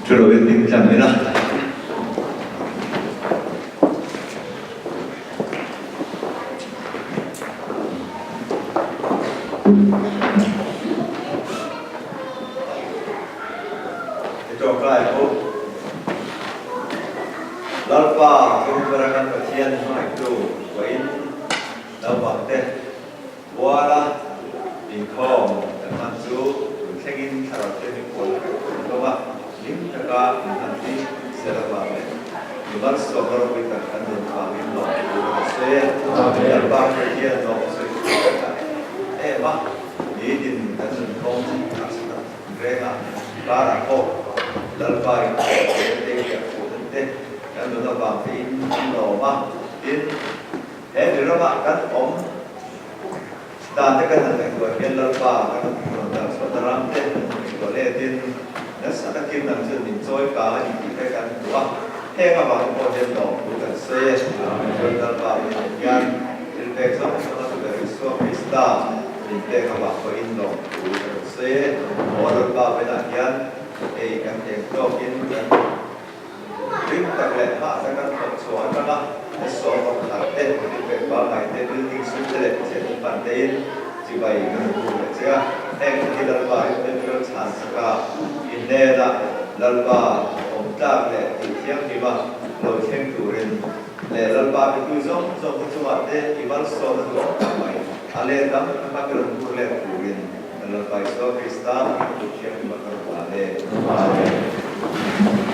Thu lo in ding tlang ila. I tawngtai ho. Lalpa Chungthara kan Pathian hmangaihtu vawiin naupangte Kuala inkhawm kan hman chu tun thlengin thlarau thianghlim pawl a kal khawm hlawm a, hlim taka inhman hi sel avang leh mi malsawmna ropui tak kan dawn avangin lawm tur a ni se. Lalpa Pathian lawm sawi tur kan ngah em a, nitin kan nunkhawm harsatna renga karah pawh Lalpa in te te riah fuhna te kan nun avang te in kan lawm a, tin, He mi ramah kan awm dan te kan han ngaihtuah hian Lalpa kan rawn dal chhuahna ram te kan han ngaihtuah letin nasa takin nang chuan min chawi kang a ni tih te kan hmu a, heng avangin pawh hian lawmthu kan sawi e. Chuan Lalpa min en hian thil pek zawng zawng a tuber Isua Krista min pek avang pawhin lawmthu kan rawn sawi e. Aw Lalpa venah hian hei kan eng tawkin kan Ring tak leh hah tak an thawk chhuah atanga Esau pakhat te, Tibet pangngai te, building sum te leh chhiat in pan tein chibai kan rawn buk leh che a. Heng te hi Lalpa in petrol chhan saka inhnena Lalpa awm tlak leh tih thianghlima lo thleng turin leh Lalpa bitu zawng zawng te chungah te i malsawmna duhawm tak mai a let tam taka ka rawn bur let turin Lalpa Isua Krista hming tih thianghlima ka rawn dah le. Amen.